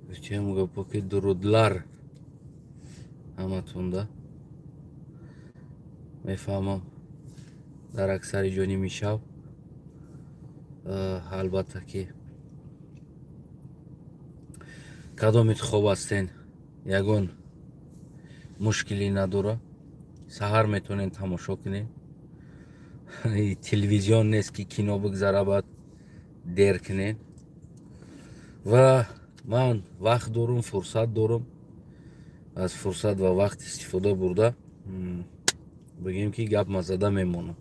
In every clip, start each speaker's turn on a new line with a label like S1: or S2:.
S1: Гуфтем гапо ки дурудлар ҳаматонда. Мефаҳмам, дар аксари ҷо ними шаб. Албатта ки кадомит хоб ҳастен, ягон мушкилӣ надора. Саҳар метавонед тамошо кунед. Телевизион нест ки кино бигзара, баъд дер кунед. Ва ман вақт дорум, фурсат дорум, аз фурсат ва вақт истифода бурда бигем ки гап мазада мемонам.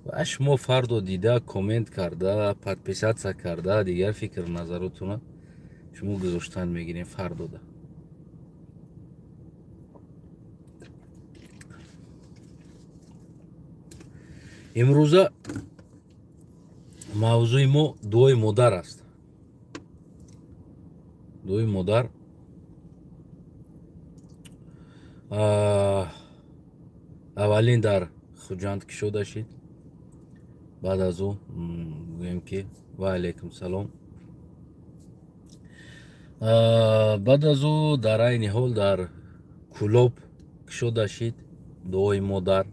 S1: Ва шумо фардо дида, коммент карда, подписаться карда, дигар фикр назаротуна шумо гузоштан мегирем фардода. Имрӯза мавзӯи мо дуои модар аст. Дуои модар аввалин дар Хуҷанд кушода шид. Баъд аз ӯ гӯем ки ва алайкум салом. Баъд аз ӯ дар айни ҳол дар Кӯлоб кушода шид дуои модар.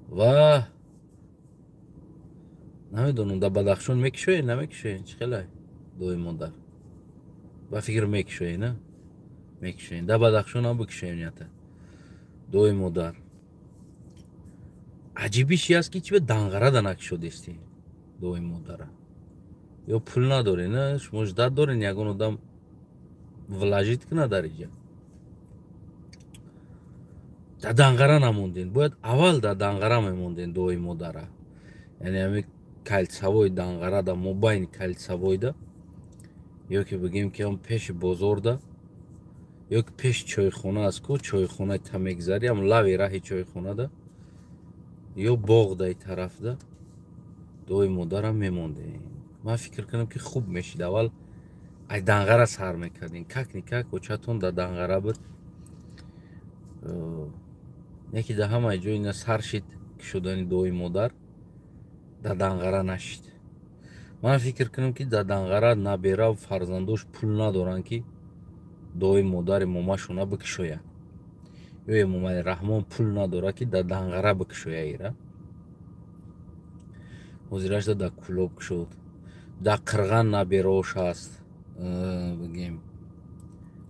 S1: Ва намедонам, дар Бадахшон мекушоед, намекушоед, чӣ хелай дуои модар? Ба фикр мекушоед, на? Мекушоед. Дар Бадахшон ҳам бикушоем ята. Дуои модар. Аҷибиш чи аст ки чи ба Данғара да накушодестӣ дуои модара? Ё пул надоред, на? Шумо ждат доред ягон одам вложить кунад дар иҷа. Дар Данғара намонден. Бояд аввал дар Данғара мемонден дуои модара. Яъне ҳами кальцевой Данғара да, мобайни кальцевойда, ё ки бигем ки ҳам пеши бозорда, ё ки пеши чойхона аст ку, чойхонаи та мегзарӣ, ҳам лави раҳи чойхонада, ё боғ даи тарафда дуои модарам мемондем. Ман фикр кунам ки хуб мешид, аввал ай Данғара сар мекардем. Как никак очатон дар Данғара буд. Яке дар ҳамаи ҷой ина сар шид кушодани дуои модар, дар Данғара нашид. Ман фикр кунам ки дар Данғара набера фарзандош пул надоранд ки дуои модари момашона бикушоянд. Ё Эмомалӣ Раҳмон пул надорад ки дар Данғара бикушоя ира. Ҳозирашда дар Кӯлоб кушод. Дар Қирған набераош ҳаст, бигем.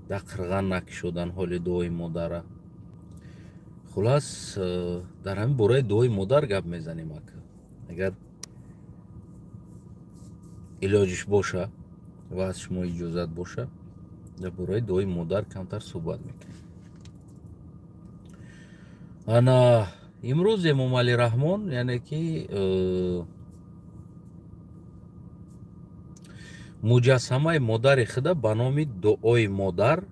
S1: Дар Қирған накушодан ҳоли дуои модара. Хулас, дар ҳамин бораи дуои модар гап мезанем ака. Агар илоҷиш боша ва аз шумо иҷозат боша, дар бораи дуои модар камтар суҳбат мекунем. Ана имрӯз Эмомалӣ Раҳмон, яъне ки муҷассамаи модари худа ба номи дуои модар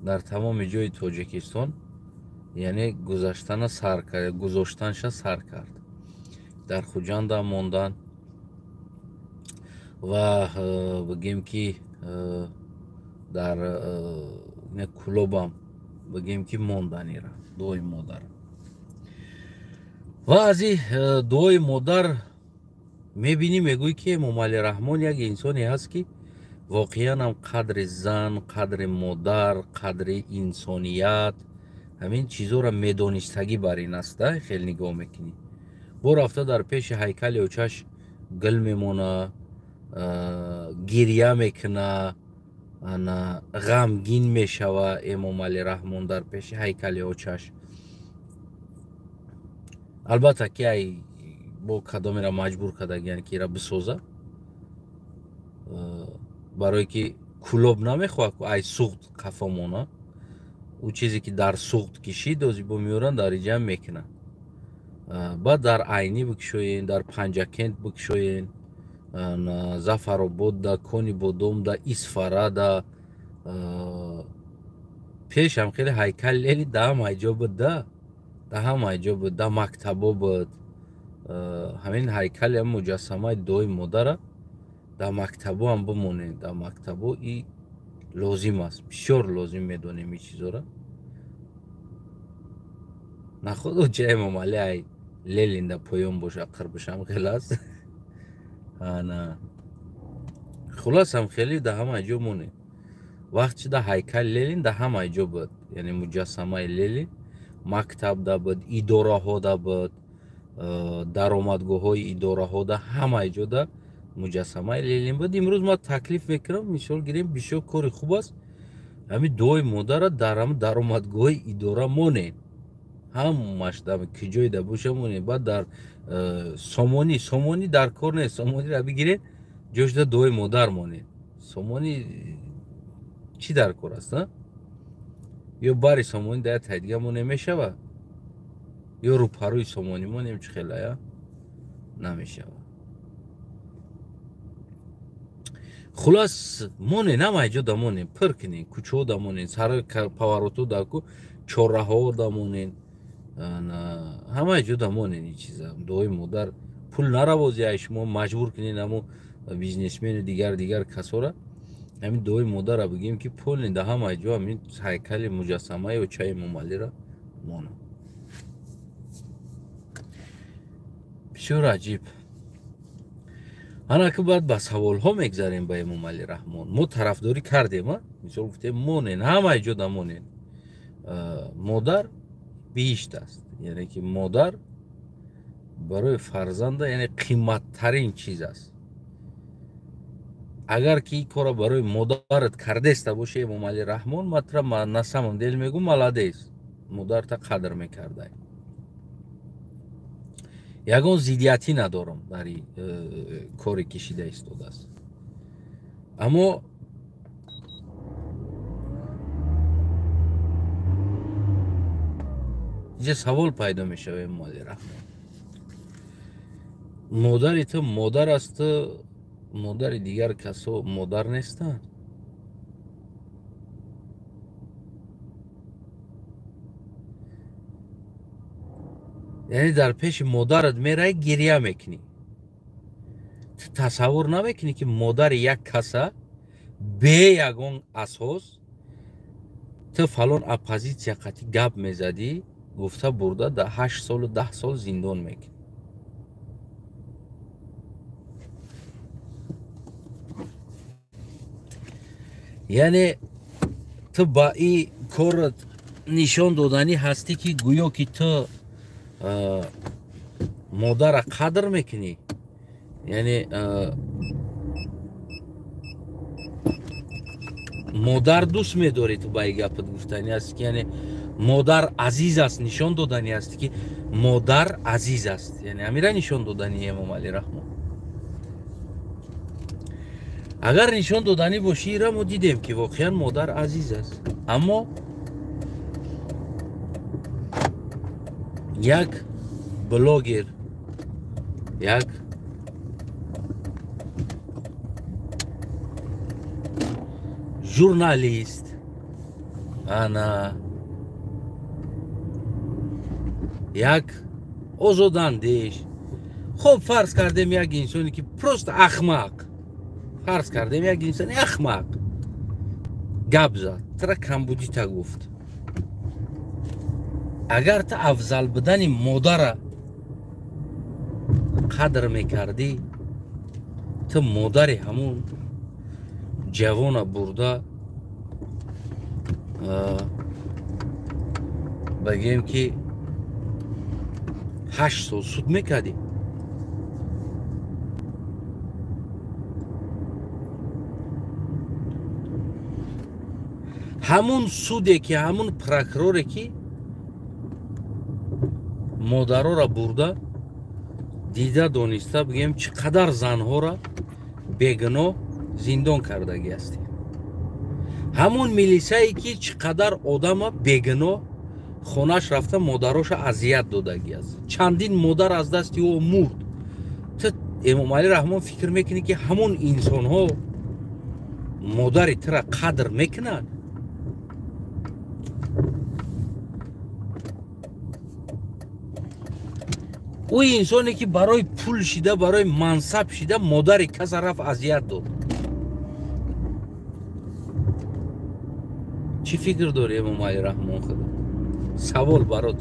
S1: дар тамоми ҷои Тоҷикистон, яъне гузаштана сар кард, гузоштанша сар кард. Дар Хуҷанда мондан ва бигем ки дар Кӯлобам бигем ки монданира дуои модар. Ва аз ин дуои модар мебинӣ, мегӯӣ ки Эмомалӣ Раҳмон як инсоне ҳаст ки воқеан ҳам қадри зан, қадри модар, қадри инсоният, ҳамин чизоро медонистагӣ бар ин аст, да? Хеле нигоҳ мекунӣ. Бо рафта дар пеши ҳайкали очаш гил мемона, гирья мекуна, ана ғамгин мешава Эмомалӣ Раҳмон дар пеши ҳайкали очаш. Албатта ки ай бо кадомеро маҷбур кардагиян ки ира бисоза, барое ки Кӯлоб намехоҳад ку ай Суғд қафо мона. Ӯ чизе ки дар Суғд кишид, ози бо меоранд дар иҷа мекунанд. Баъд дар Айнӣ бикушоен, дар Панҷакент бикушоен, Зафарободда, Кони Бодомда, Исфарада. Пешам хеле ҳайкал лели да ҳамаи ҷо буд, да ҳамаи ҷо буд, да мактабо буд. Ҳамин ҳайкали ҳам муҷассамаи дуои модара дар мактабо ҳам бимонед. Дар мактабо и лозим аст, бисёр лозим медонем ин чизора. Наход оча Эмомалӣ ай Ленин да поён боша, қирбишам хел аст. Ана Хулос ҳам хеле да ҳама ҷо монед. Вақт шуда ҳайкали Ленин да ҳама ҷо буд, яъне муҷассамаи Ленин мактабда буд, идораҳода буд, даромадгоҳҳои идораҳода, ҳама ҷода муҷассамаи Ленин буд. Имрӯз ман таклиф мекунам, мисол гирем, бисёр кори хуб аст, ҳамин дуои модарра дар ҳамин даромадгоҳи идора монед, ҳамаш ки ҷойда боша монед. Баъд дар сомонӣ, сомонӣ дар кор нест, сомониро бигиред, ҷошда дуои модар монед. Сомонӣ чӣ дар кор аст? Ё бари сомонӣ дар тайдига монем мешавад, ё рӯпарӯи сомонӣ монем, чӣ хелая намешавад. Хулос монен, ҳама ҷо да монен, пир кунен, кӯчаҳо да монен, сари поворотҳо да ку, чорраҳо да монен, ҳама ҷо да монен. Ин чиза дуои модар пул наравози, ай шумо маҷбур кунен ҳамо бизнесмену дигар касора, ҳамин дуои модарра бигем ки пул не, да ҳама ҷо ҳамин ҳайкали муҷассамаи очаи Эмомалиро монам. Бисёр аҷиб. Ана ки баъд ба саволҳо мегзарем ба Эмомалӣ Раҳмон. Мо тарафдорӣ кардем, мисол гуфтем монен, ҳама ҷо да монен. Модар биҳишт аст, яъне ки модар барои фарзанда яъне қиматтарин чиз аст. Агар ки ин корро барои модарат кардеста боша Эмомалӣ Раҳмон, ман тура на самом деле мегӯм, молодец, модарта қадр мекардай. Ягон зиддиятӣ надорам дар ин коре ки шида истодааст. Аммо инҷа савол пайдо мешавад, Эмомалӣ Раҳмон, модари ту модар аст, модари дигар касо модар нестанд? Яъне дар пеши модарат мераи, гиря мекунӣ. Ту тасаввур намекунӣ, ки модари як каса бе ягон асос ту фалон оппозитсия қатӣ гап мезадӣ, гуфта бурда да 8 солу 10 сол зиндон мекунӣ. Яъне ту ба ин корат нишон доданӣ ҳастӣ, ки гӯё ки ту модарра қадр мекунӣ, яъне модар дӯст медорӣ. Ту ба ин гапат гуфтанӣ аст, ки яъне модар азиз аст, нишон доданӣ аст, ки модар азиз аст, яъне ҳамира нишон доданӣ Эмомалӣ Раҳмон. Агар нишон доданӣ бошӣ, ира мо дидем, ки воқеан модар азиз аст. Аммо як блогер, як журналист, ана як озодандеш, хоб фарз кардем як инсоне ки просто ахмақ, фарз кардем як инсони ахмақ гап зад, тра камбудита гуфт. Агар ту афзал будани модара қадр мекардӣ, ту модари ҳамун ҷавона бурда бигем ки 8 сол суд мекардӣ. Ҳамун суде ки, ҳамун прокуроре ки модарора бурда дида дониста бигем чӣ қадар занҳоро бегуноҳ зиндон кардагӣ ҳастӣ. Ҳамун милисае ки чӣ қадар одама бегуноҳ хонаш рафта модароша азият додагӣ аст. Чандин модар аз дасти ӯ мурд. Ту Эмомалӣ Раҳмон фикр мекунӣ, ки ҳамун инсонҳо модари тура қадр мекунанд? Ӯ инсоне ки барои пул шида, барои мансаб шида модари каса рафт азият дод. Чӣ фикр дорӣ Эмомалӣ Раҳмон худо? Савол барот.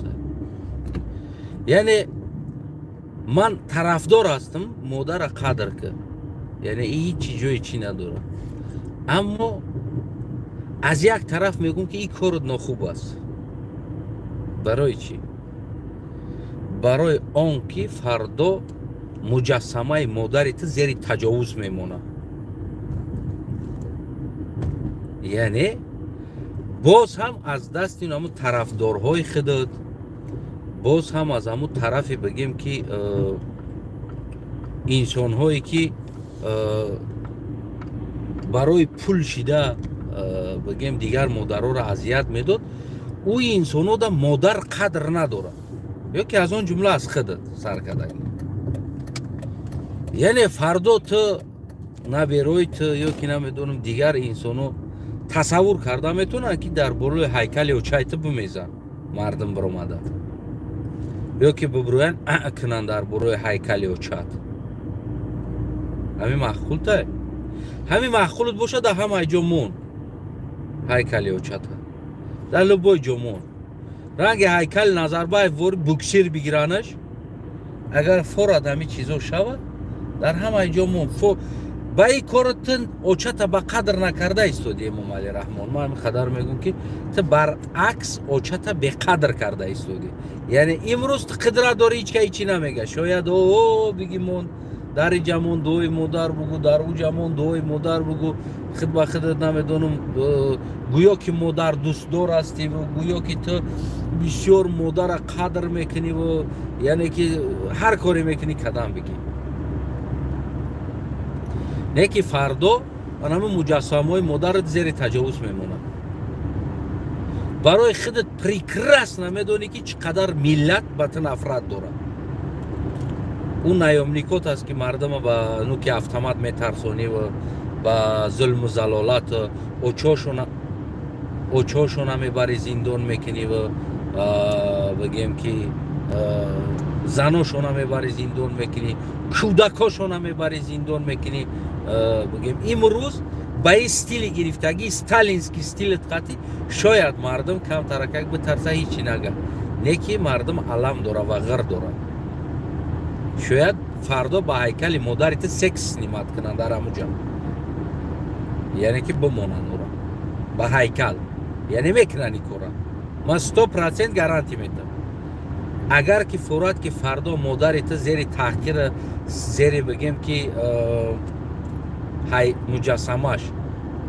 S1: Яъне ман тарафдор ҳастам, модарра қадр кар. Яъне ҳичи ҷои чӣ надорад. Аммо аз як тараф мегӯм, ки ин корот нохуб аст. Барои чӣ? Барои он ки фардо муҷассамаи модари ту зери таҷовуз мемонад. Яъне боз ҳам аз дасти ҳамун тарафдорҳои худат, боз ҳам аз ҳамун тарафе бигем ки инсонҳое ки барои пул шида бигем дигар модароро азият медод, ӯ инсонода модар қадр надорад, ё ки аз он ҷумла аз худат сар карда. Яъне фардо ту наберои ту ё ки намедонам дигар инсоно тасаввур карда метавонанд, ки дар болои ҳайкали очай ту бимезанд мардум биромада, ё ки бибурӯянд а кунанд дар болои ҳайкали очат. Ҳамин маъқултай? Ҳамин маъқулут бошад, дар ҳамаи ҷо мон ҳайкали очата, дар любой ҷо мон. Ранги ҳайкали Назарбаев вори буксир бигиранаш, агар форад ҳамин чизо шавад, дар ҳамаи ҷо мон. Ба ин корро ту очата ба қадр накарда истоди, Эмомалӣ Раҳмон. Ман ҳамин қадар мегӯм, ки ту баръакс очата беқадр карда истоди. Яъне имрӯз ту қудрат дорӣ, ҳеч ка ҳечи намега. Шояд о биги мон дар ин ҷамон дуои модар бугӯ, дар ӯ ҷамон дуои модар бугӯ, худ ба худат намедонам, гӯё ки модар дӯстдор ҳастиву гӯё ки ту бисёр модара қадр мекуниву яъне ки ҳар коре мекунӣ кадам бигӣ. Не ки фардо ҳамин муҷассамаҳои модарат зери таҷовуз мемонад. Барои худат прекрасно медонӣ, ки чӣ қадар миллат ба ту нафрат дорад. Ӯ наёмникот аст, ки мардума ба нуки автомат метарсонӣ ва ба зулму залолат очошона мебарӣ, зиндон мекунӣ ва бигем ки заношона мебарӣ, зиндон мекунӣ, кӯдакошона мебарӣ, зиндон мекунӣ. Бигем имрӯз ба ин стили гирифтагӣ, сталинский стилит қатӣ, шояд мардум камтаракак битарса, ҳечи нага. Не ки мардум алам дора ва ғир дорад. Шояд фардо ба ҳайкали модари ту секс снимат кунанд дар ҳамун ҷо, яъне ки бимонанд ӯро ба ҳайкал, яъне мекунанд ин корро. Ман 100% гарантия медиҳам. Агар ки фурат ки фардо модари ту зери таҳқир, зери бигем ки муҷассамаш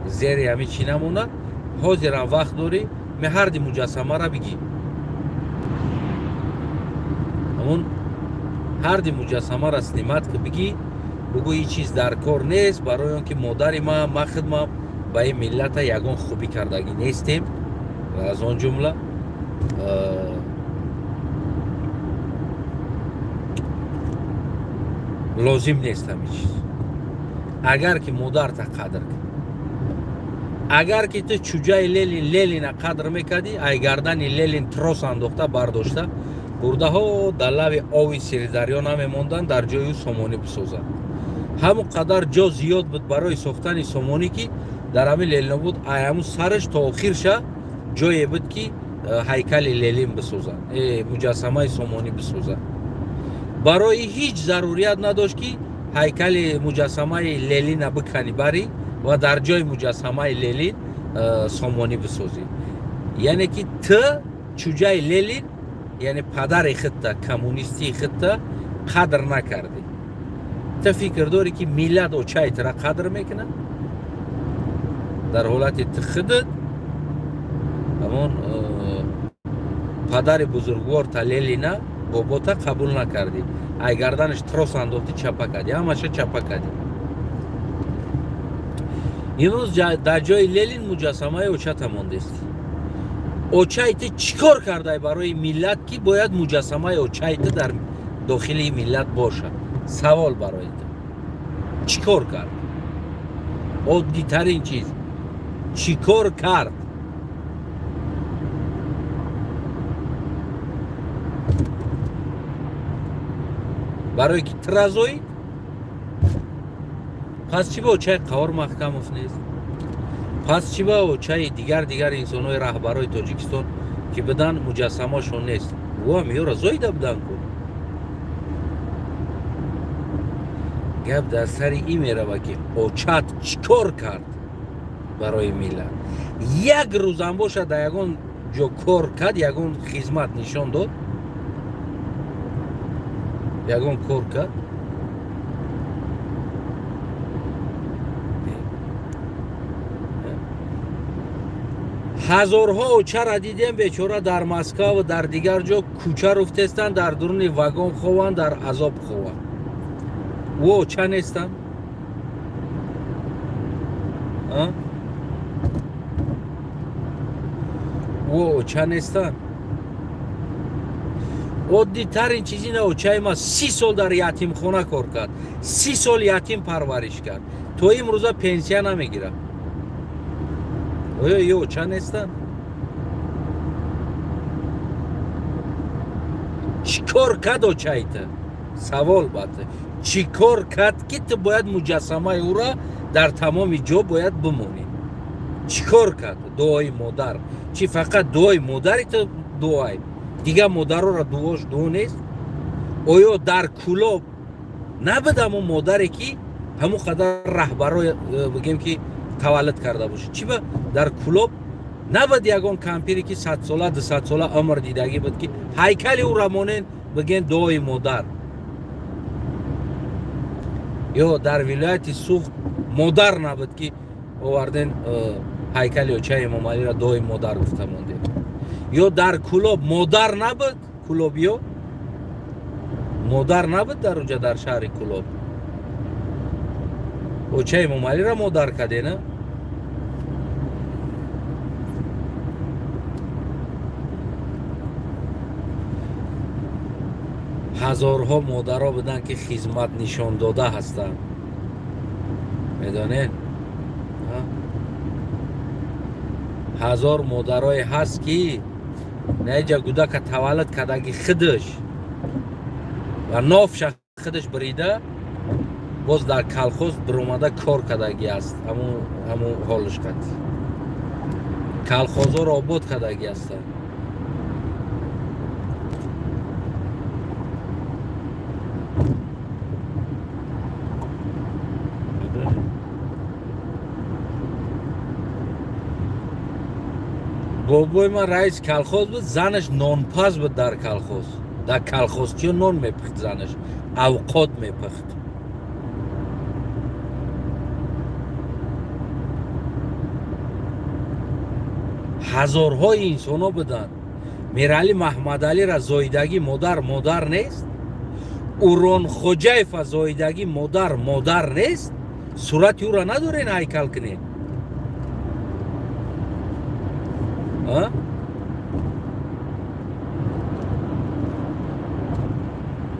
S1: зери ҳамин чӣ намонад, ҳозирам вақт дорӣ, меҳарди муҷассамаро бигӣ. Ҳамун ҳарди муҷассамаро снимат ки бигӣ, бугӯ ин чиз дар кор нест, барои он ки модари ма, ма худмам ба ин миллата ягон хубӣ кардагӣ нестем ва аз он ҷумла лозим нест ҳамин чиз. Агар ки модарта қадр кунӣ, агар ки ту чуҷаи Ленин Ленина қадр мекардӣ, ай гардани Ленин трос андохта бардошта бурдаҳо дар лави ови Сирдарё намемонданд, дар ҷои ӯ сомонӣ бисозанд. Ҳамон қадар ҷо зиёд буд барои сохтани сомонӣ, ки дар ҳамин Ленинобод ай ҳамун сараш то охирша ҷое буд, ки ҳайкали Ленин бисозанд, муҷассамаи сомонӣ бисозанд. Барои ҳеҷ зарурият надошт, ки ҳайкали муҷассамаи Ленина биканӣ барӣ ва дар ҷои муҷассамаи Ленин сомонӣ бисозӣ. Яъне ки ту чуҷаи Ленин, яъне падари худта, коммунистии худта қадр накардӣ. Ту фикр дорӣ, ки миллат очаи тура қадр мекунад? Дар ҳолати ту худат ҳамон падари бузургворта Ленина бобота қабул накардӣ, ай гарданаш трос андохтӣ, чапа кардӣ, ҳамаша чапа кардӣ. Имрӯз дар ҷои Ленин муҷассамаи очата мондест. Очаи ту чӣ кор кардай барои миллат, ки бояд муҷассамаи очаи ту дар дохили миллат бошад? Савол барои ту. Чӣ кор кард? Оддитарин чиз. Чӣ кор кард? Барои ки тразоид? Пас чӣ ба очаи Қаҳор Маҳкамов нест? Пас чӣ ба очаи дигар инсонҳои раҳбарои Тоҷикистон, ки бидан, муҷассамашон нест? Воам ёра зоида будан ку. Гап дар сари ин мерава, ки очат чӣ кор кард барои миллат. Як рӯзам бошад дар ягон ҷо кор кард, ягон хизмат нишон дод, ягон кор кард. Ҳазорҳо очара дидем, бечора дар Москва ва дар дигар ҷо кӯча руфтестанд, дар дуруни вагон хованд, дар азоб хованд. Ӯ оча нестанд? Ӯ оча нестанд? Оддитарин чизи на очаи ма 30 сол дар ятимхона кор кард, 30 сол ятим парвариш кард, то имрӯза пенсия намегирад. Оё ё оча нестанд? Чӣ кор кард очаи ту? Савол ба ту. Чӣ кор кард, ки ту бояд муҷассамаи ӯра дар тамоми ҷо бояд бимонӣ? Чӣ кор кард? Дуои модар. Чӣ фақат дуои модари ту дуай? Дигар модарора дуош дуо нест? Оё дар Кӯлоб набуд ҳамон модаре, ки ҳамон қадар раҳбаро бигем, ки таваллуд карда бошад? Чӣ ба дар Кӯлоб набуд ягон кампире, ки 100 сола, 200 сола умр дидагӣ буд, ки ҳайкали ӯра монен, бигем дуои модар? Ё дар вилояти Суғд модар набуд, ки оварден ҳайкали очаи Эмомалиро дуои модар гуфта мондем? Ё дар Кӯлоб модар набуд? Кӯлобиё модар набуд дар уҷа, дар шаҳри Кӯлоб? Очаи Эмомалиро модар кардена? Ҳазорҳо модаро буданд, ки хизмат нишон дода ҳастанд. Медонед? Ҳазор модарое ҳаст, ки наиҷа гудака таваллуд кардаги худаш ва нофша худаш бирида, боз дар колхоз биромада кор кардаги аст. Ҳамун ҳолиш қад колхозҳоро обод кардаги ҳастанд. Бобои ман раис колхоз буд, занаш нонпаз буд дар колхоз. Дар колхозчиё нон мепухт занаш, авқот мепухт. Ҳазорҳои инсонҳо буданд. Миралӣ Маҳмадалиро зоидагӣ модар модар нест? Уронхоҷаева зоидагӣ модар модар нест? Сурати ӯро надорен ҳайкал кунед?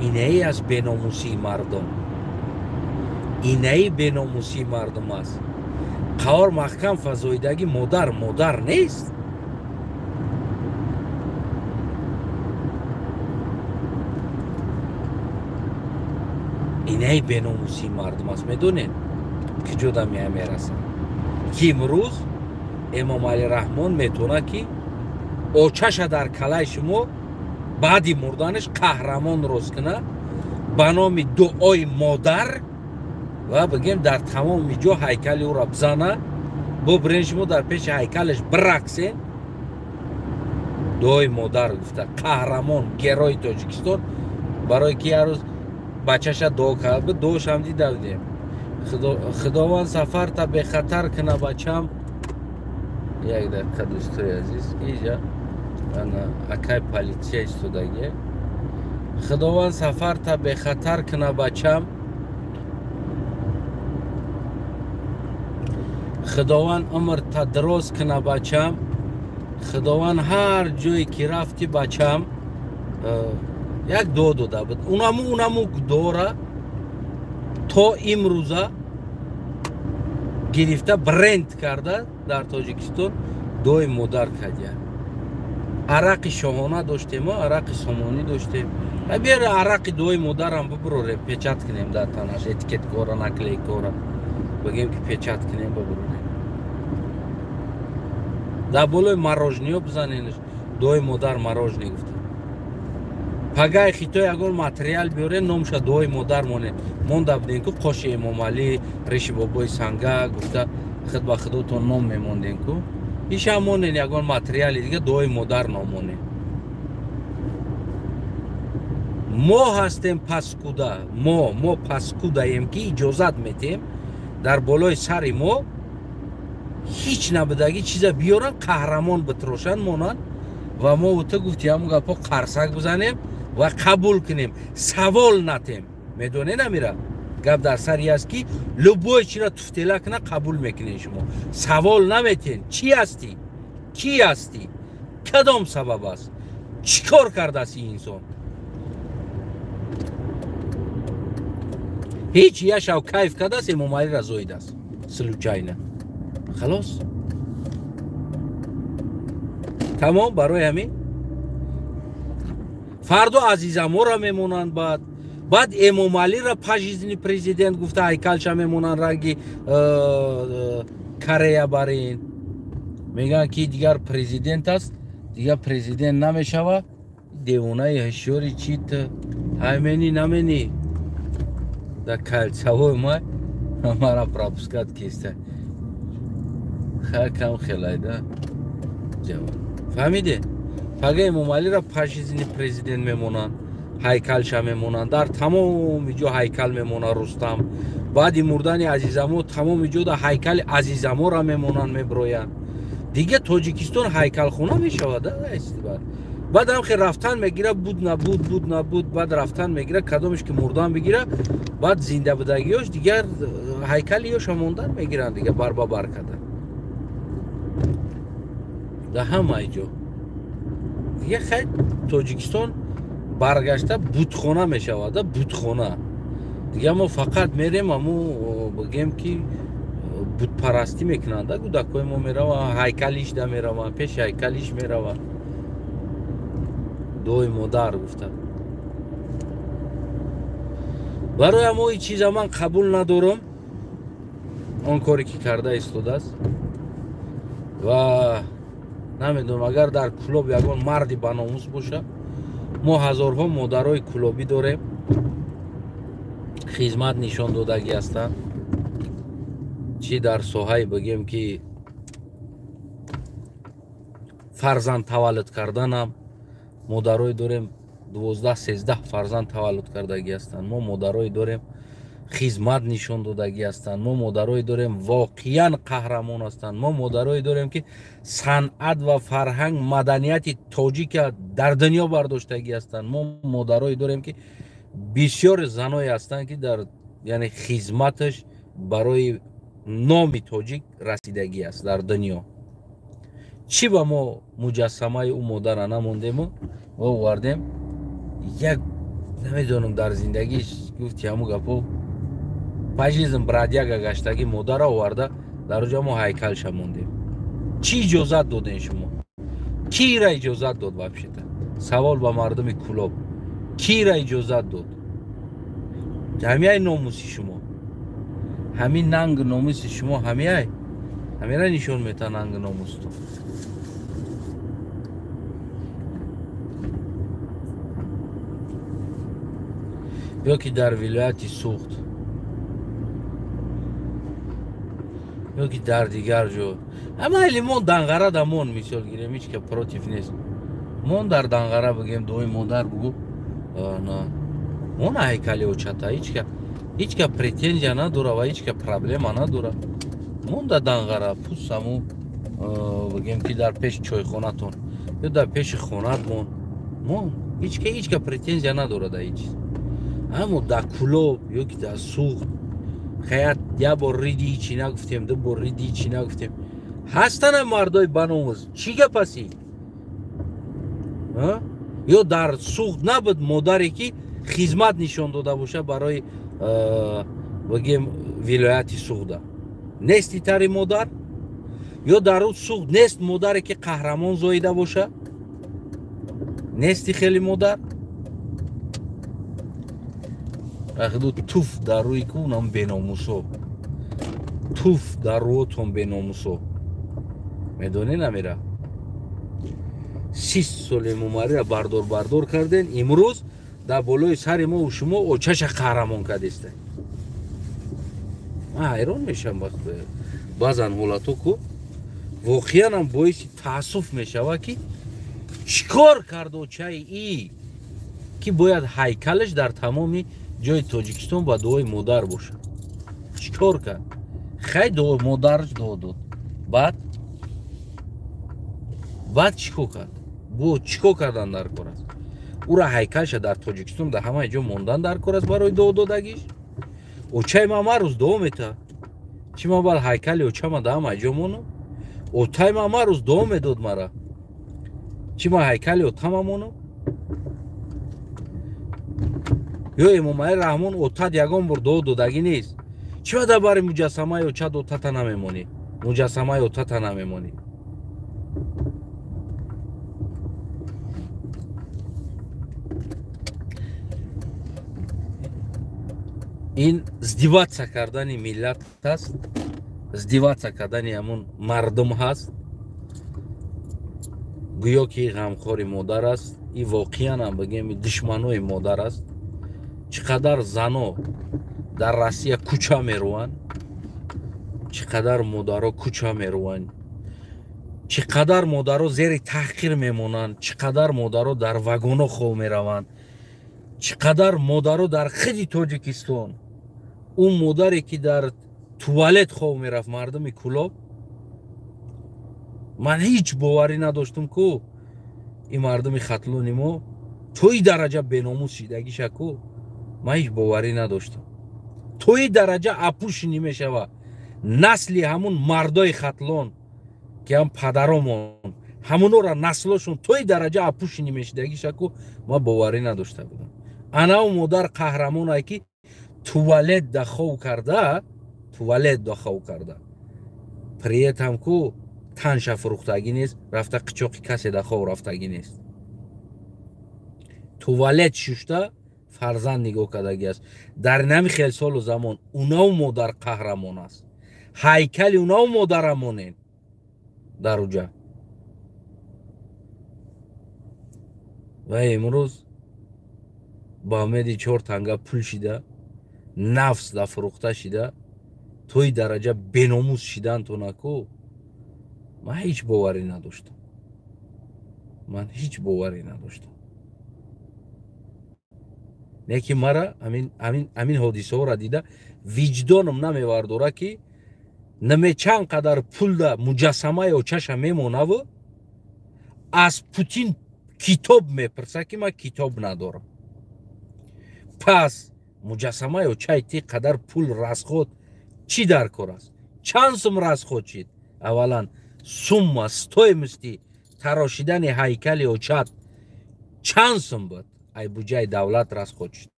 S1: Инаи аз беномусии мардум, инаи беномусии мардум аст. Қаҳор маҳкам фазоидагӣ модар модар нест? Инаи беномусии мардум аст. Медонед ки ҷода мерасад, ки имрӯз Эмомалӣ Раҳмон метавонад, ки очаша дар калаи шумо баъди мурданаш қаҳрамон рост кунад ба номи дуои модар ва бигем дар тамоми ҷо ҳайкали ӯро бизана, бубирен шумо дар пеши ҳайкалаш бирақсен, дуои модар гуфта қаҳрамон, герои Тоҷикистон, барое ки як рӯз бачаша дуо кард буд, дуошам дида будем. Худованд сафарта бехатар куна бачам. Як дақиқа дӯстои азиз, иҷа ана акай политсия истодагӣ. Худованд сафарта бехатар куна бачам. Худованд умрта дароз куна бачам. Худованд ҳар ҷое ки рафти бачам, як дуо дода буд. Унаму дуора то имрӯза гирифта бренд карда дар Тоҷикистон дуои модар кардия. Арақи шоҳона доштем, арақи сомонӣ доштем. Биёр арақи дуои модарам бибурорем, печат кунем дар танаш, этикеткора, наклейкора. Бигем ки печат кунем, бибурорем. Дар болои морожниё бизаненаш, дуои модар морожни гуфта. Пагай Хитой ягон материал биёрен, номша дуои модар монен. Монда буден ку қоши Эмомалӣ, риши бобои Санга гуфта худ ба худотон ном мемонден ку. Ишам монен ягон материали дига дуои модар номонен. Мо ҳастем паскуда, мо паскудаем ки иҷозат метем дар болои сари мо ҳеҷ набудагӣ чиза биёран, қаҳрамон битрошанд монанд ва мо ту гуфти ҳамун гапҳо қарсак бизанем ва қабул кунем, савол натем. Медонед амира? Гап дар сари аст ки любой чира туфтела куна қабул мекунед шумо. Савол наметен. Чӣ ҳастӣ? Кӣ ҳастӣ? Кадом сабаб аст? Чӣ кор кардааст ин инсон? Ҳеҷ яшав кайф кардааст, Эмомалиро зоидааст. Случайно. Халос. Тамом, барои ҳамин фардо Азизаморо мемонанд, баъд Эмомалиро пожизненный президент гуфта ҳайкалша мемонанд ранги Корея барин. Мегӯянд ки дигар президент аст, дигар президент намешава. Девонаи ҳушёри чӣ ту? Ҳаймени намени? Да кальцавой ма мара пропускат киста. Ха кам хелайда. Ҷавон. Фаҳмиде? Пага Эмомалиро пожизненный президент мемонанд, ҳайкалша мемонанд, дар тамоми ҷо ҳайкал мемонад Рустам. Баъди мурдани Азизамо тамоми ҷо ҳайкали Азизаморо мемонанд, меброянд. Дига Тоҷикистон ҳайкалхона мешавад. Баъд ҳам хе рафтан мегира, буд набуд, буд набуд, баъд рафтан мегира, кадомеш ки мурдан бигира, баъд зинда будагиёш дигар ҳайкалиёша мондан мегиранд, дига барбабар карда. Дар ҳамаи ҷо. Дига хай Тоҷикистон баргашта бутхона мешавад, бутхона. Дига мо фақат мерем аму бигем ки бутпарастӣ мекунанд, кӯдакҳои мо мераванд, ҳайкалиш да мераванд, пеши ҳайкалиш мераванд. Дуои модар гуфта. Барои ҳамо ин чиза ман қабул надорам. Он коре ки карда истодааст ва намедонам, агар дар Кӯлоб ягон марди баномус боша, мо ҳазорҳо модарои кӯлобӣ дорем, хизмат нишон додагӣ ҳастанд, чӣ дар соҳаи бигем ки фарзанд таваллуд карданам, модарое дорем 12-13 фарзанд таваллуд кардагӣ ҳастанд, мо модарое дорем хизмат нишон додагӣ ҳастанд, мо модарое дорем воқеан қаҳрамон ҳастанд, мо модарое дорем ки санъат ва фарҳанг, маданияти тоҷика дар дунё бардоштагӣ ҳастанд, мо модарое дорем ки бисёр заное ҳастанд ки дар яъне хизматаш барои номи тоҷик расидагӣ аст дар дунё. Чӣ ба мо муҷассамаи ӯ модара намондему ва овардем? Як намедонам дар зиндагиш гуфти ҳамун гапо пажизм бродяга гаштагӣ модара оварда дар оҷа мо ҳайкалша мондем. Чӣ иҷозат доден шумо? Кира иҷозат дод вообще-то? Савол ба мардуми Кӯлоб. Кира иҷозат дод? Ҳамияй номуси шумо, ҳамин нангу номуси шумо, ҳамияй ҳамира нишон мета нангу номустон. Ё ки дар вилояти Суғд, ё ки дар дигар ҷо. Ҳамайли мон Данғара да мон мисол гирем, ҳеҷ ка против нест. Мон дар Данғара бигем дуои модар бугу, мон ҳайкали очата, ҳеҷ ка претензия надора ва ҳеҷ ка проблема надора. Мон дар Данғара пус ҳаму бигем ки дар пеши чойхонатон ё дар пеши хонат мон, мон ҳеҷ ка претензия надора дар ҳеҷ чиз. Аммо дар Кӯлоб ё ки дар Суғд хаят як бор риди ҳичи нагуфтем, ду бор риди ҳичи нагуфтем. Ҳастанам мардои баномуз, чӣ гап аст ин? Ё дар Суғд набуд модаре ки хизмат нишон дода боша барои бигем вилояти Суғда? Нести тари модар? Ё дар Суғд нест модаре ки қаҳрамон зоида боша? Нести хеле модар? Ахду туф дар рӯи кунам беномусо, туф дар рӯотон беномусо. Медонӣ намира? 30 сол Эмомалиро бардор карден. Имрӯз дар болои сари мо у шумо очаша қаҳрамон кардеста. Ман ҳайрон мешавам баъзан ҳолато ку воқеанам боиси таассуф мешава ки чӣ кор кард очаи и ки бояд ҳайкалаш дар тамоми ҷои Тоҷикистон ба дуои модар бошад. Чӣ кор кард? Хай модараш дуо дод. Баъд чӣ кор кард? Бо чӣ кор кардан дар кор аст? Ура ҳайкалша дар Тоҷикистон дар ҳамаи ҷо мондан дар кор аст барои дуо додагиш? Очаи ман ҳар рӯз дуо метаҳад. Чӣ ман бояд ҳайкали очама дар ҳамаи ҷо монам? Отаи ман ҳар рӯз дуо медод мара. Чӣ ман ҳайкали отама монам? Ё Эмомалӣ Раҳмон отат ягон бор дуо додагӣ нест. Чӣ ба дар бари муҷассамаи очат отата намемонӣ? Муҷассамаи отата намемонӣ? Ин издеваться кардани миллат аст, издеваться кардани ҳамун мардум ҳаст. Гӯё ки ғамхори модар аст, и воқеан ҳам бигем душманои модар аст. Чӣ қадар зано дар Россия кӯча мерӯанд, чӣ қадар модаро кӯча мерӯанд, чӣ қадар модаро зери таҳқир мемонанд, чӣ қадар модаро дар вагоно хов мераванд, чӣ қадар модаро дар хиди Тоҷикистон, ӯ модаре ки дар туалет хов мерафт, мардуми Кӯлоб. Ман ҳеҷ боварӣ надоштум ку ин мардуми Хатлони мо то ин дараҷа беномус шидагиша ку ман ҳеҷ боварӣ надоштам. То ин дараҷа апушинӣ мешава насли ҳамун мардои Хатлон ки ҳам падаромон ҳамунора наслошон то ин дараҷа апушинӣ мешидагиша ку ман боварӣ надошта будам. Анав модар қаҳрамонае ки туалет да хов карда, туалет да хов карда, при этом ку танша фурӯхтагӣ нест, рафта қичоқи касе да хов рафтагӣ нест. Туалет шушта фарзанд нигоҳ кардагӣ аст. Дар нами хел солу замон унав модар қаҳрамон аст. Ҳайкали унав модара монен дар уҷа. Ва имрӯз ба умеди 4 танга пул шида, нафс да фурӯхта шида, то ин дараҷа беномус шидантона ку ман ҳеҷ боварӣ надоштам. Ман ҳеҷ боварӣ надоштам. Не ки мара ҳамин ҳодисаҳоро дида виҷдоном намевардора ки наме чанд қадар пулда муҷассамаи очаша мемонаву аз Путин китоб мепурса ки ман китоб надорам. Пас муҷассамаи очаи ти қадар пул расход чӣ дар кор аст? Чанд сум расход шид? Аввалан сумма стоимости тарошидани ҳайкали очат чанд сум буд? Ай буҷаи давлат расход шид.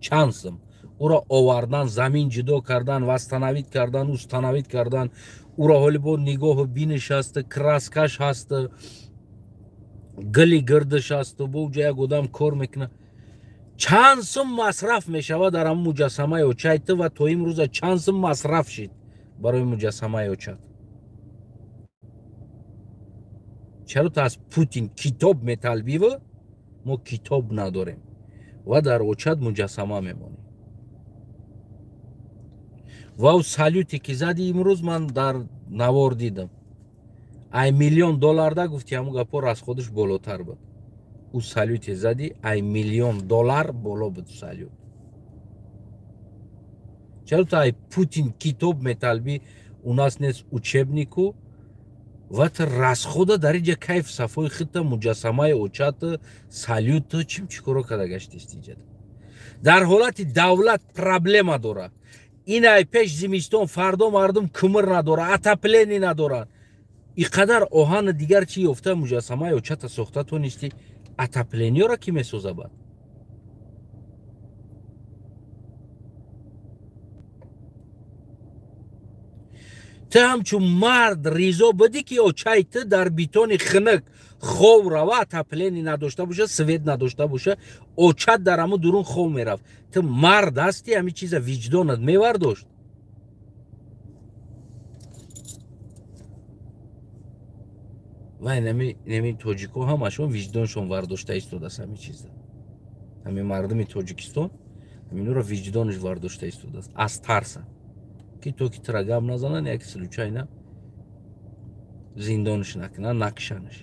S1: Чанд сум? Уро овардан, замин ҷудо кардан, восстановить кардан, установить кардан, уро ҳоли бо нигоҳу биниш ҳаст, краскаш ҳаст, гили гирдиш ҳаст, бо уҷа як одам кор мекунад. Чанд сум масраф мешавад дар ҳамун муҷассамаи очаи ту ва то имрӯза чанд сум масраф шид барои муҷассамаи очат? Чаро ту аз Путин китоб металбиву мо китоб надорем ва дар очат муҷассама мемонем? Ва ӯ салюте ки зади имрӯз ман дар навор дидам, ай $1 000 000 гуфти ҳамун гапҳо расходаш болотар буд. Ӯ салюте зади ай $1 000 000 боло буд салют. Чаро ту ай Путин китоб металби, у нас нест учебнику ва ту расхода дар инҷа кайф сафои худта муҷассамаи очата салюту чим чӣ коро карда гаштист инҷа? Дар ҳолати давлат проблема дорад. Ин ай пеш зимистон фардо мардум кумир надорад, отопление надорад. И қадар оҳани дигар чӣ ёфта муҷассамаи очата сохта тонисти, отоплениеро ки месоза бад? Ту ҳамчун мард ризо будӣ ки очаи ту дар битони хинак хов рава, отопление надошта боша, свет надошта боша, очат дар ҳамун дурун хов мерафт. Ту мард ҳастӣ, ҳамин чиза виҷдонат мевардошт. Ва инами тоҷико ҳамашон виҷдоншон вардошта истодааст ҳамин чизда. Ҳамин мардуми Тоҷикистон ҳаминро виҷдонаш вардошта истодааст аз тарса, ки то ки тира гап назананд, як случайно зиндонш накунанд, накушанаш.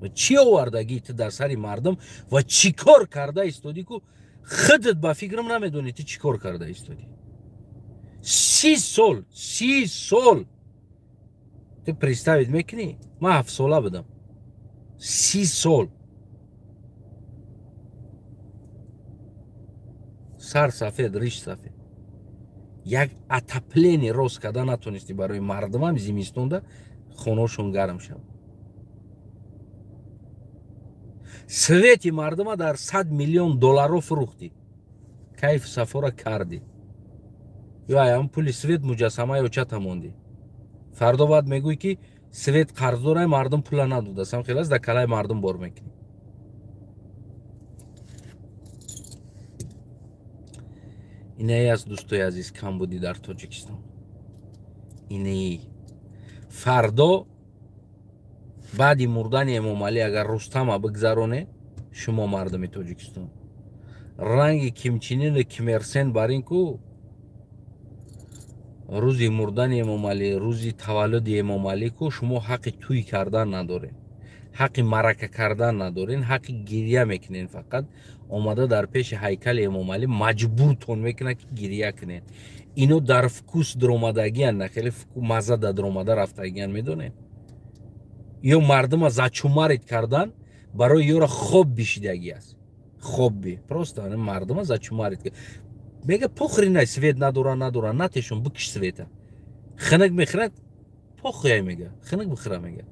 S1: Ва чӣ овардагӣ ту дар сари мардум ва чӣ кор карда истодӣ, ку худат ба фикрам намедонӣ ту чӣ кор карда истодӣ. 30 сол, 30 сол ту представить мекунӣ? Ман 7 сола будам. 30 сол сар сафед, риш сафед, як отопление рост карда натонистӣ барои мардумам зимистонда хонашон гарм шавад. Свети мардума дар 100 миллион долларо фурӯхтӣ, кайф сафора кардӣ, ё аям пули свет муҷассамаи очата мондӣ. Фардо баъд мегӯй, ки свет қарздорай, мардум пула надодастам, хелас дар калаи мардум бор мекунӣ. Инае аст, дӯстои азиз, камбудӣ дар Тоҷикистон. Инеи фардо баъди мурдани Эмомалӣ агар Рустама бигзароне, шумо мардуми Тоҷикистон ранги Кимчинину Кимерсен бар ин ку рӯзи мурдани Эмомалӣ, рӯзи таваллуди Эмомалӣ ку шумо ҳаққи тӯй кардан надоред, ҳаққи марака кардан надоред, ҳаққи гирья мекунед. Фақат омада дар пеши ҳайкали Эмомалӣ маҷбуртон мекунад, ки гирья кунед. Ино дар вкус дуромадагиян, на хеле маза да дуромада рафтагиян, медонед? Ё мардума зачумарит кардан барои ёра хоб бишидагӣ аст. Хобби просто мардума зачумарит мега, похринай, свет надора, надора, натешон, бикиш света. Хинак мехӯрад, похуяй мега, хинак бихӯра мега.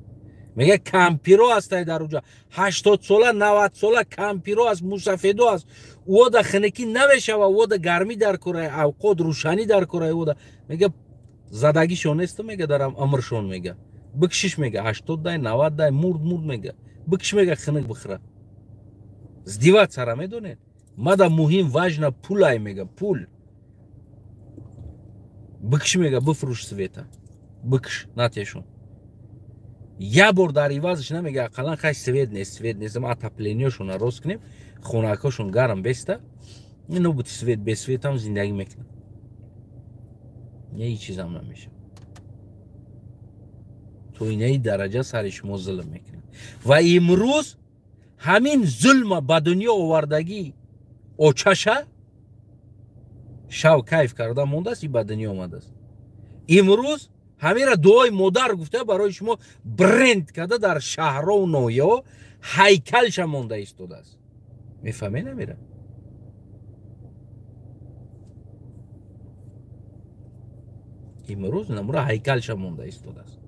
S1: Мега кампиро ҳастай дар уҷа, 80 сола, 90 сола кампиро аст, мусафедо аст. Ӯода хинакӣ намешава, ӯода гармӣ дар курай, авқот рӯшанӣ дар курай ӯода. Мега задагишон нест, мега дар амршон, мега бикшиш, мега 80 дай, 90 дай, мурд мурд, мега бикш, мега хинак бихӯра. Издеваться медонед? Мада муҳим важно пулай, мега пул. Бикш, мега бифурӯш света. Бикш натешон. Я бор дар ивазш намега ақаллан хай свет нест, свет нест, ма отоплениешона рост кунем, хонакошон гарм беста. Ино буд свет, без светам зиндагӣ мекунам. Ҳеҷ чизам намешавад. То инаи дараҷа сари шумо зулм мекунад. Ва имрӯз ҳамин зулма ба дунё овардагӣ очаша шав кайф карда мондааст, и ба дунё омадааст. Имрӯз ҳамира дуои модар гуфта барои шумо бренд карда дар шаҳру ноҳияҳо ҳайкалша монда истодааст. Мефаҳмед намира? Имрӯз намура ҳайкалша монда истодааст.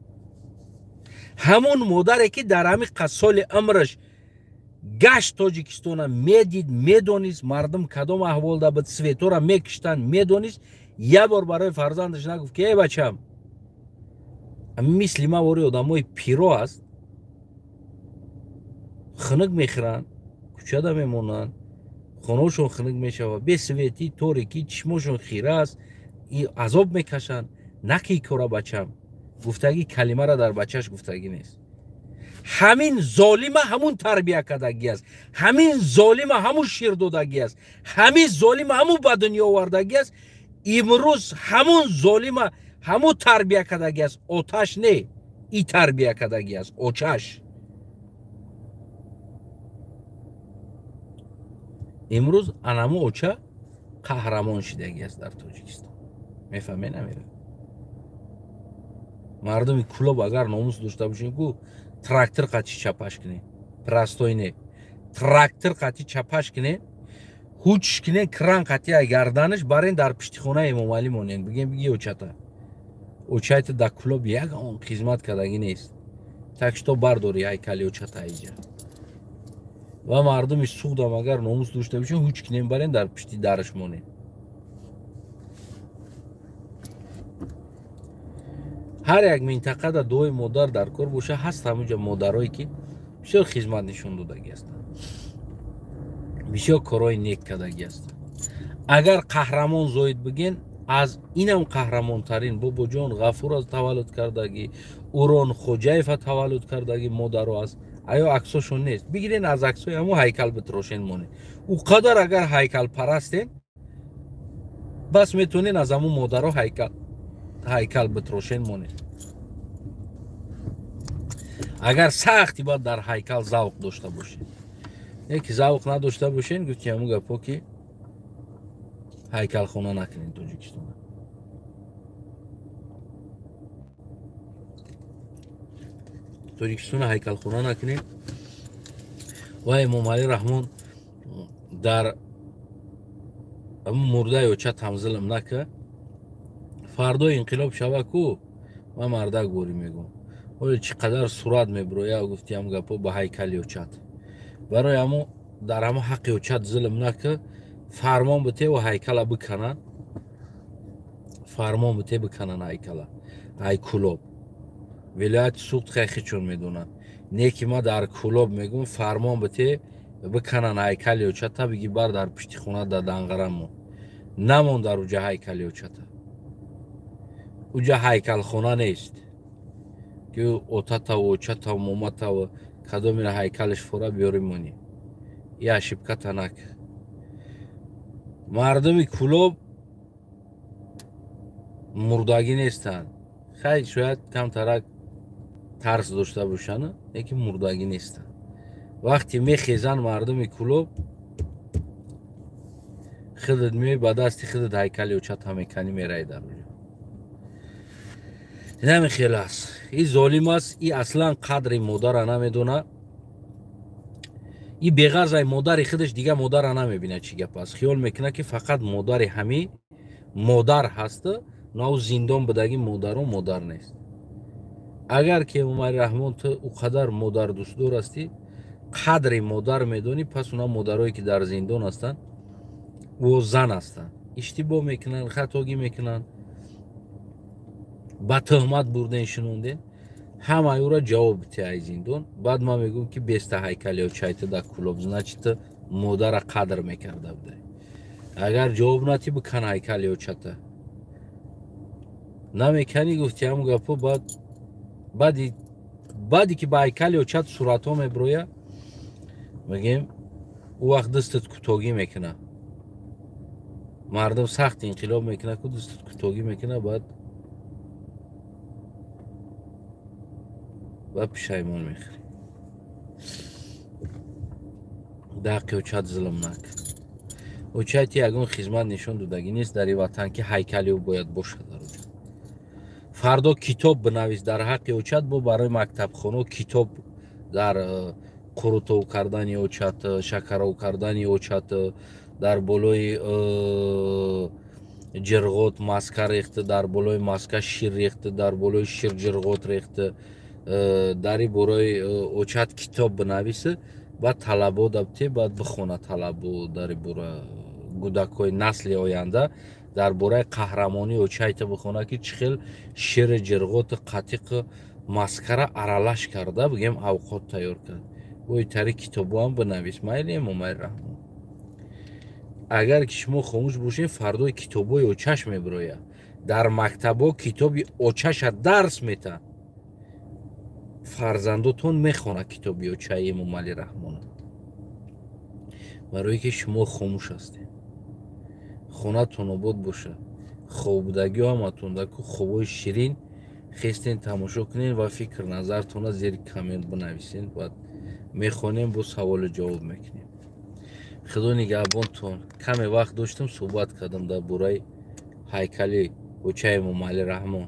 S1: Ҳамон модаре ки дар ҳамин соли умраш гашт Тоҷикистона медид, медонист мардум кадом аҳволда буд, светора мекиштанд, медонист, як бор барои фарзандаш нагуфт, ки эй бачам, мисли ма вори одамои пиро аст, хунук мехӯранд, кӯчада мемонанд, хонаошон хунук мешавад, бесветӣ, торикӣ, чишмошон хира аст, азоб мекашанд, наки кора бачам. Гуфтагӣ калимара дар бачаш гуфтагӣ нест. Ҳамин золима ҳамун тарбия кардагӣ аст, ҳамин золима ҳамун шир додагӣ аст, ҳамин золима ҳамун ба дунё овардагӣ аст. Имрӯз ҳамун золима ҳамун тарбия кардагӣ аст, оташ не, и тарбия кардагӣ аст, очаш. Имрӯз анаму оча қаҳрамон шидагӣ аст дар Тоҷикистон. Мефаҳмед намера? Мардуми Кулоб агар номус дошта бошем, ку трактор қати чапаш кунед, простой не, трактор қати чапаш кунед, ҳуҷш кунед, кран қати гарданаш барен дар пишти хонаи Эмомалӣ монед, бигем биги очата. Очайта дар Кулоб ягон хизмат кардагӣ нест. Так что бардори ҳайкали очата иҷа. Ва мардуми Суғдам агар номус дошта бошем, ҳуҷ кунем, барен дар пишти дараш монед. Ҳар як минтақада дуои модар дар кор боша, ҳаст ҳамунҷа модарое ки бисёр хизмат нишон додагӣ ҳастанд, бисёр корҳои нек кардагӣ ҳастанд. Агар қаҳрамон зоид биген, Аз инам қаҳрамонтарин Бобоҷон Ғафур аз таваллуд кардагӣ, Урон Хоҷаева таваллуд кардагӣ модаро аст. Аё аксошон нест. Бигирен аз аксои ҳамо ҳайкал битрошен монед. Ӯ қадар агар ҳайкалпарастен, бас метавонен аз ҳамо модаро ҳайкал битрошен монед. Агар сахти баъд дар ҳайкал завқ дошта бошед. Не ки завқ надошта бошен, гуфти ҳамо гапо ки ҳайкалхона накунед Тоҷикистона. Тоҷикистона ҳайкалхона накунед. Ва Эмомалӣ Раҳмон дар мурдаи очатам зулм нака. Фардо инқилоб шава ку, ман мардак борӣ мегӯм. Оё чӣ қадар сурат мебироя, гуфти ҳам гапо ба ҳайкали очат. Барои ҳамо дар ҳамо ҳаққи очат зулм нака, фармон бите ва ҳайкала бикананд. Фармон бите бикананд ҳайкала. Ай Кулоб. Вилояти Суғд хеле чун медонанд. Не ки ма дар Кулоб мегӯм, фармон бите бикананд ҳайкали очата, биги бар дар пишти хона дар Данғарамо. Намон дар уҷа ҳайкали очата. Уҷа ҳайкалхона нест. Ки отатаву очатаву моматаву кадомира ҳайкалаш фора биёри монӣ. И ошибката нак. Мардуми Кулоб мурдагӣ нестанд. Хай шояд камтарак тарс дошта бошанд, лекин мурдагӣ нестанд. Вақте мехезанд мардуми Кулоб, худат меои ба дасти худат ҳайкали очата меканӣ, мераи дар уҷа. Намехел аст. И золим аст, и аслан қадри модара намедона. И беғарз ай модари худаш дига модара намебинад чӣ гап аст. Хиёл мекунад ки фақат модари ҳами модар ҳаст, на ӯ зиндон будаги модаро модар нест. Агар ки Эмомалӣ Раҳмон ту ӯ қадар модар дӯстдор ҳастӣ, қадри модар медонӣ, пас уна модарое ки дар зиндон ҳастанд, ӯ зан ҳастанд. Иштибоҳ мекунанд, хатогӣ мекунанд, ба тӯҳмат бурден шунонден, ҳамаи ӯро ҷавоб бите ай зиндон. Баъд ман мегӯм ки беста ҳайкали очайта дар Кулоб, значит ту модара қадр мекарда будай. Агар ҷавоб натӣ, бикан ҳайкали очата. Намеканӣ, гуфти ҳам гапо, баъди ки ба ҳайкали очат суратҳо мебироя, мегем ӯ вақт дастат кӯтогӣ мекуна. Мардум сахт инқилоб мекуна ку дастат кӯтогӣ мекуна, баъд ва пушаймон мехӯрӣ. Дар ҳаққи очат зулм нак. Очати ягон хизмат нишон додагӣ нест дар ин ватан ки ҳайкали ӯ бояд бошад дар оҷа. Фардо китоб бинавис дар ҳаққи очат, бо барои мактабхоно китоб дар қурутов кардани очат, шакаров кардани очат, дар болои ҷирғот маска рехт, дар болои маска шир рехт, дар болои шир ҷирғот рехт, дар ин бораи очат китоб бинавис, баъд талабо дабте, баъд бихона талабо дар ин бора гудакҳои насли оянда дар бораи қаҳрамонии очайта бихона ки чӣ хел шири ҷирғоту қатиқу маскара аралаш карда бигем авқот тайёр кард. Бо итари китобоам бинавис. Майли Эмомалӣ Раҳмон. Агар ки шумо хомӯш бошед, фардои китобҳои очаш мебирояд. Дар мактабҳо китоби очаша дарс метаҳанд. Фарзандотон мехонад китоби очаи Эмомалӣ Раҳмон. Барое ки шумо хомӯш ҳастед. Хонатон обод бошад. Хобудагиҳо ҳаматон даку хобҳои ширин хестен тамошо кунед ва фикр назартонро зери коммент бинависед. Баъд мехонем, бо саволу ҷавоб мекунем. Худо нигаҳбонтон. Каме вақт доштам суҳбат кардам дар бораи ҳайкали очаи Эмомалӣ Раҳмон.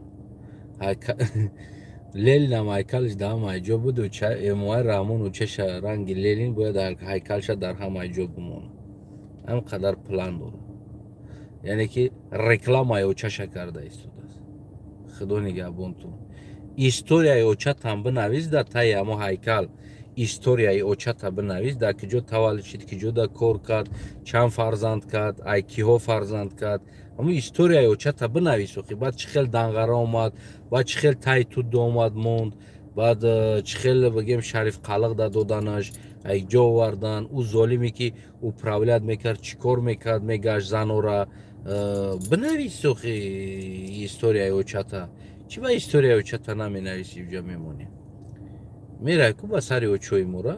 S1: Ленинам ҳайкалаш дар ҳама ҷо буд, Эмомалӣ Раҳмон очаша ранги Ленин бояд ҳайкалша дар ҳама ҷо бимонад. Ҳам қадар план дорад. Яъне ки рекламаи очаша карда истодааст. Худо нигаҳбонтон. Историяи очатам бинавис дар таи ҳамо ҳайкал. Историяи очата бинавис, дар киҷо таваллуд шид, киҷо да кор кард, чанд фарзанд кард, ай киҳо фарзанд кард. Ҳамун историяи очата бинавис охи. Баъд чӣ хел Данғара омад, баъд чӣ хел тай туд омад монд, баъд чӣ хел бигем Шариф Қалиқ да доданаш, ай ҷо овардан, ӯ золиме ки управлять мекард, чӣ кор мекард, мегашт занора, Бинавис охи историяи очата. Чӣ ба историяи очата наменависӣ, уҷа мемонӣ? Мерай ку ба сари очои мора,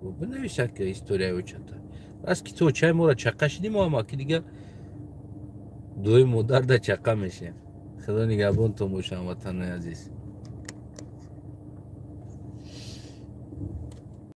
S1: бинавис ака историяи очата. Раст ки ту очаи мора чақа шидӣ, мо ҳам аки дига дуои модар да чақа мешем. Худо нигаҳбонтон боша, ҳамватанои азиз.